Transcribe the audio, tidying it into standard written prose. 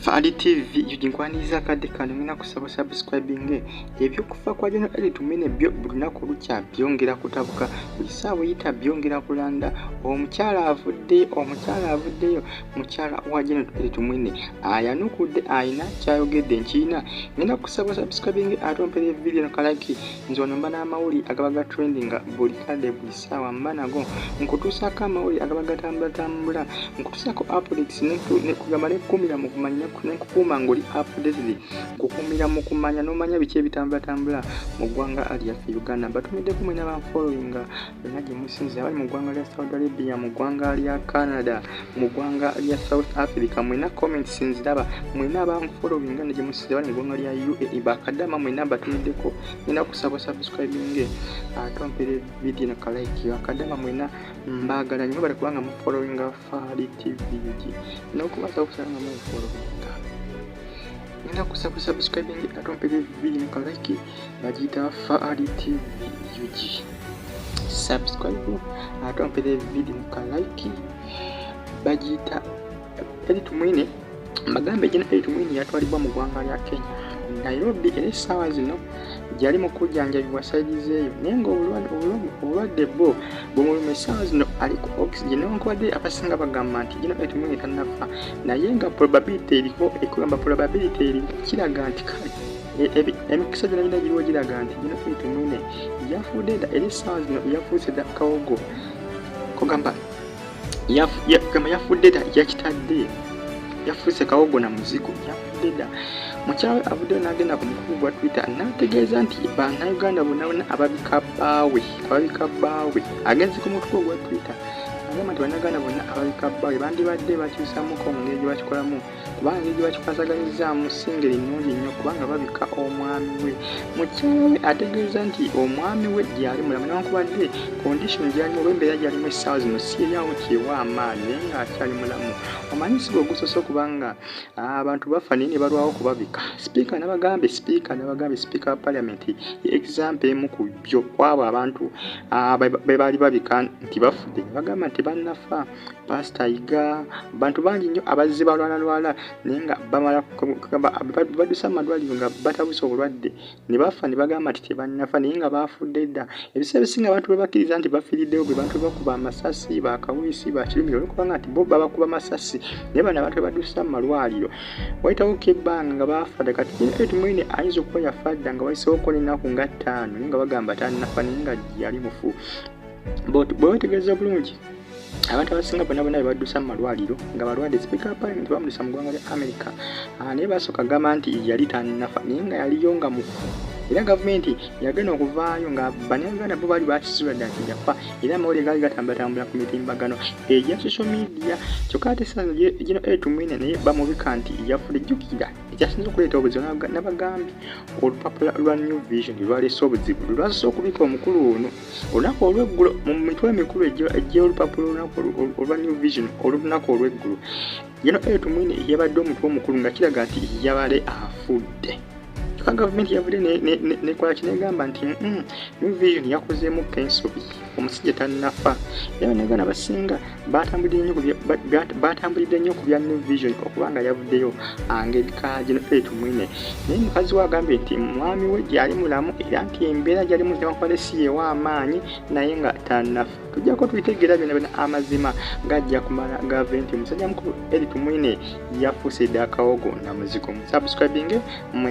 Fahad TV UG, nkwaniriza akadde kano. Ngenda kusaba subscribing. Ebyokufa kwa General Elly Tumwine byo buli lunaku lukya byongera kutabuka, buli ssaawa eyita byongera kulanda. Omukyala avuddeyo, omukyala avuddeyo, mukyala wa General Elly Tumwine ayanukudde, ayina kyayogedde nkiina. Ngenda kusaba subscribing ate ompere video ka like. Nze wano mba n'amawulire agaba ga trending buli kadde, buli ssaawa mba nago, nkutuusaako amawulire agaba gatambulatambula, nkutuusaako updates, nekugamba nekukumira mu kumanya, nenkukuuma ng'oli updated, nkukuumira mu kumanya n'omanya biki ebitambulatambula mu ggwanga lyaffe Uganda. Mbatumiddeko mwena banfollowinga yonna gye musinze, abali mu ggwanga lya Saudi Arabia, mu ggwanga lya Canada, mu ggwanga lya South Africa, mwena comments nziraba. Mwena abanfollowinga ne gye musinze, abali mu ggwanga lya UAE, bakadama mwena mbatumiddeko. Ngenda kusaba subscribing ate ompere video na ka like. Bakadama mwena mbaagala nnyo, bali kubanga mufollowinga Fahad TV UG n'okubaza okusaba nga mufollowinga. Ngenda kusaba subscribing ate ompere video ka like. Bagiyita Fahad TV UG. Subscribe ate ompere video ka like. Bagiyita Elly Tumwine. Mbagambe, Gen Elly Tumwine yatwalibwa mu ggwanga lya Kenya, Nairobi, era essaawa zino gyali mu kujjanjabibwa side zeeyo, naye nga obulwadde bwo bumuluma. Essaawa zino ali ku oxygen, newankubadde abasinga bagamba nti Gen Elly Tumwine tannafa, naye nga probability eriko, ekugamba probability eriko kiraga nti kale emikisa gyonna gyonna giriwo giraga nti Gen Elly Tumwine yafudde dda, era essaawa zino yafuuse dda kawogo. Kugamba yafudde dda, yakitadde, yafuuse kawogo na muzigo, yafudde dda. Mukyala we avuddeyo n'agenda ku mukutu gwa Twitter n'ategeeza nti Bannayuganda bonna bonna ababika bbaawe, ababika bbaawe, agenze ku mukutu gwa Twitter agamba nti Bannayuganda bonna ababika bbaawe bandibadde bakyusamuko mu ngeri gye bakikolamu, kubanga engeri gye bakikwasaganyizaamu si ngeri nnungi nnyo, kubanga babika omwami we. Mukyala we ategeeza nti omwami we gyali mulamu, newankubadde condition gyalimu oba embeera gyalimu essaawa zino si eryawo nti ewa amaanyi, naye ng'akyali mulamu. Omanyi si gwe ogusoose okubanga abantu bafa naye ne balwawo kubabika. Sipiika nabagambye, sipiika nabagambye, sipiika wa parliament example emu ku byo kwabo abantu be baali babika nti bafudde, bagamba nti bannafa. Pasita Yiga, bantu bangi nnyo abazze balwalalwala, naye nga bamala baddusa mu malwaliro nga batabuse obulwadde ne bafa, ne bagamba nti tebannafa, naye nga baafudde dda. Ebiseera ebisinga abantu bwe bakkiriza nti bafiiriddewo be bantu bakuba amasasi, bakaweesi, bakirumira, olwokubanga nti bo babakuba masasi, naye bano abantu be baddusa mu malwaliro wayitawoko ebbanga nga baafa dda. Kati Tumwine ayinza okuba yafa dda nga wayiseewoko n'ennaku nga 5, naye nga bagamba tannafa, naye nga yali mufu. Bwe weetegereza obulungi, abantu abasinga bonna bonna be baddusa mu malwaliro nga balwadde, sipiika wa parliament bamudusa mu ggwanga lya America, naye basooka gamba nti yali tannafa, naye nga yaliyo nga mufu, era gavumenti yagenda okuvaayo nga Bannayuganda bo baali bakizula dda nti yafa, era amawulire gaali gatambulatambula ku mitimbagano egya social media. Kyokka ate essaawa gino Elly Tumwine naye bamubika nti yafudde. Jjukira ekyasinze okuleeta obuzibu, nabagambye, olupapula lwa New Vision lwaleese obuzibu, lwasoose okubika omukulu ono olunaku olweggulo mu mitwe emikulu egy'olupapula. Olunaku olwa New Vision olunaku olweggulo, Gen Elly Tumwine yabadde omutwe omukulu, nga kiraga nti yabale afudde. Kyokka gavumenti yavudde nekola ki, negamba nti New Vision yakozeemu ensobi, omusajja tannafa. Era Bannayuganda abasinga batambulidde nnyo ku bya New Vision okuba nga yavuddeyo ng'ebika Gen Elly Tumwine, naye mukazi we agambye nti mwami we gyali mulamu, era nti embeera gyalimu newankubadde si yewa amaanyi, naye nga tannafa. Tujjako tubitegeera byonna byonna, amazima gajja kumala gave nti omusajja mukulu Elly Tumwine yafuuse dda akawogo na muzigo. Subscribing mwe.